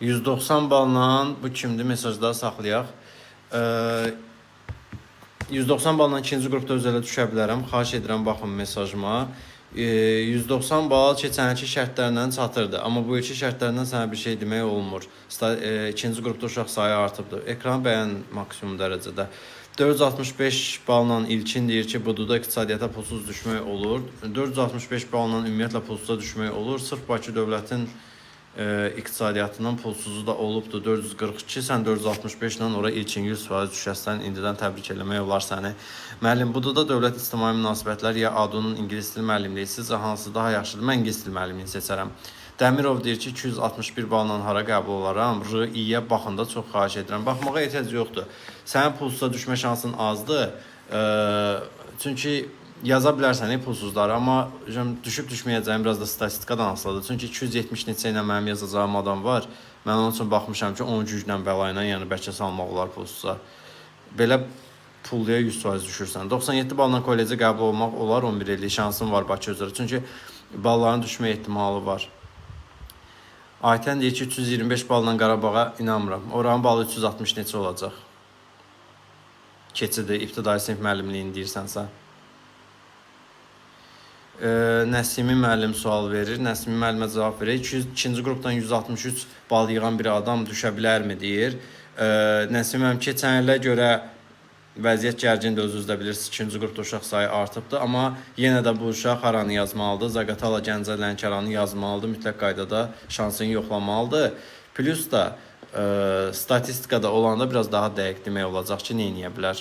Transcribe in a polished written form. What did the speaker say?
190 balla bu kimdir? Mesajda saxlayaq. 190 balla ikinci qrupda özələ düşə bilərəm. Xahiş edirəm baxın mesajıma. 190 bal keçən ilki şərtlərlə çatırdı. Amma bu ilki şərtlərlə sənə bir şey demək olmur. İkinci qrupda uşaq sayı artıbdır. Ekranı bəyən maksimum dərəcədə. 465 balla İlkin deyir ki, BDU-da iqtisadiyyata pulsuz düşmək olur. 465 balla ümumiyyətlə pulsuza düşmək olur. Sırf Bakı Dövlətin iqtisadiyyatının pulsuzu da olubdur 442, sən 465 ilə ora ilkin 100% düşəsən, indidən təbrik eləmək olar səni. Müəllim, BDU-da dövlət ictimai münasibətlər ya ADU-nun ingilis dili müəllimliyi sizcə hansı daha yaxşıdır? Mən ingilis dili müəllimliyini seçərəm. Dəmirov deyir ki, 261 balla hara qəbul olaram? R-İ-yə baxın da, çox xahiş edirəm. Baxmağa ehtiyac yoxdur. Sənin pulsuza düşmə şansın azdır. Çünki yaza bilərsən pulsuzları, amma düşüb düşməyəcəyim biraz da statistikadan asılıdır. Çünki 270 neçə ilə mənim yazacağım adam var. Mən onun üçün baxmışam ki, 10 güclə bəla ilə, yəni bəlkə salmaq olar pulsuza. Belə pulluya 100% düşürsən. 97 balla kollecə qəbul olmaq olar, 11 illik şansın var Bakı üzrə. Çünki balların düşmə ehtimalı var. Aytən deyir ki, 325 balla Qarabağa inanmıram. Oranın balı 360 neçə olacaq? Keçidi, ibtidai sinif müəllimliyini deyirsənsə. Nəsimi müəllim sual verir. Nəsimi müəllimə cavab verir. 200, ikinci qrupdan 163 bal yığan bir adam düşə bilərmi deyir. Nəsimi müəllim, keçən ilə görə vəziyyət gərgindir, özünüz də bilirsiniz. İkinci qrupda uşaq sayı artıbdır, amma yenə də bu uşaq haranı yazmalıdır? Zaqatala, Gəncə, Lənkəranı yazmalıdır. Mütləq qaydada şansını yoxlamalıdır. Plus da statistikada olanda biraz daha dəqiq demək olacaq ki, nə edə bilər.